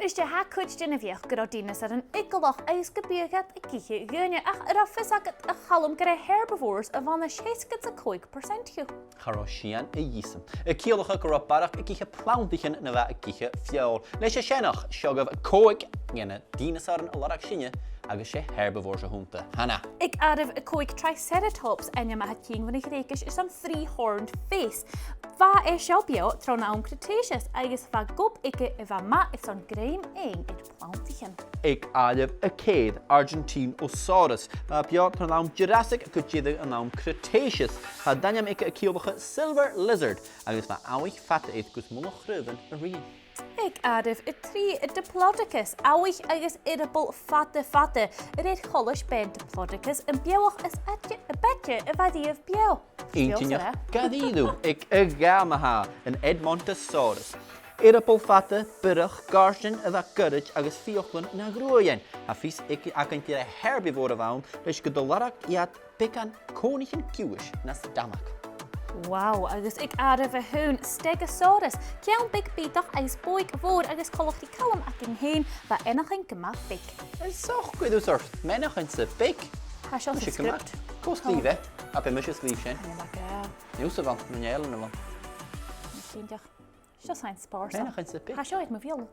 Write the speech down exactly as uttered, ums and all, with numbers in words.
Is e, tha cuid den bheachd gun robh dìneasaran eagalach agus gum biodh iad ag ithe dhaoine, ach an robh fios agad, a Chaluim, gur e herbivores a bha na seasgad 's a còig percent dhiubh? Cha robh sìon a dh'fhios agam. A' ciallachadh gun robh barrachd ag ithe planntaichean na bha ag ithe feòil. Leis a sin, seo agaibh còig dhe na dìneasaran a lorg sinne, agus 's e herbivores a th' annta. Hannah. Aig àireamh a còig, Triceratops, ainm a tha a' tighinn bhon a' Ghreugais airson three-horned face. Bha e seo beò tron àm Cretaceous agus bha gob aige a bha math airson grèim fhaighinn air planntaichean. Aig àireamh a ceithir, Argentinosaurus. Bha e beò tron àm Jurassic gu deireadh an àm Cretaceous. Tha an t-ainm aige a' ciallachadh silver lizard, agus bha amhaich fada air gus mullach chraobhan a ruighinn. Aig àireamh a trì, Diplodocus, amhaich agus earball fada fada. A rèir choltais b' e an Diplodocus am beathach as fhaide, a b' fhaide a bha riamh beò. Inntinneach. Ged a tha e aig a' ghàrradh, an Edmontosaurus. Earball fada, biorach, gàirdeanan a bha goirid agus fiaclan na ghruaidhean. Tha fios aig, againn gur e herbivore a bh' ann, leis gun do lorg iad beagan cònaichean giuthais na stamag. Wow, agus aig àireamh a h-aon, Stegosaurus, ceann beag bìodach agus bodhaig mhòr agus coltach ri Calum againn fhèin, bha eanchainn gu math beag. An socair thusa ort, meanbh-eanchainn-sa beag? Tha seo sa script. Cò sgrìobh e? Am bi mise a' sgrìobhadh sin? Chan eil mi ga. Nì thusa a-mhàin, no an e Ellen a bh' ann? Cinnteach. Seo science spòrs. Meanbh-eanchainn-sa beag. Tha seo air mo bheulaibh.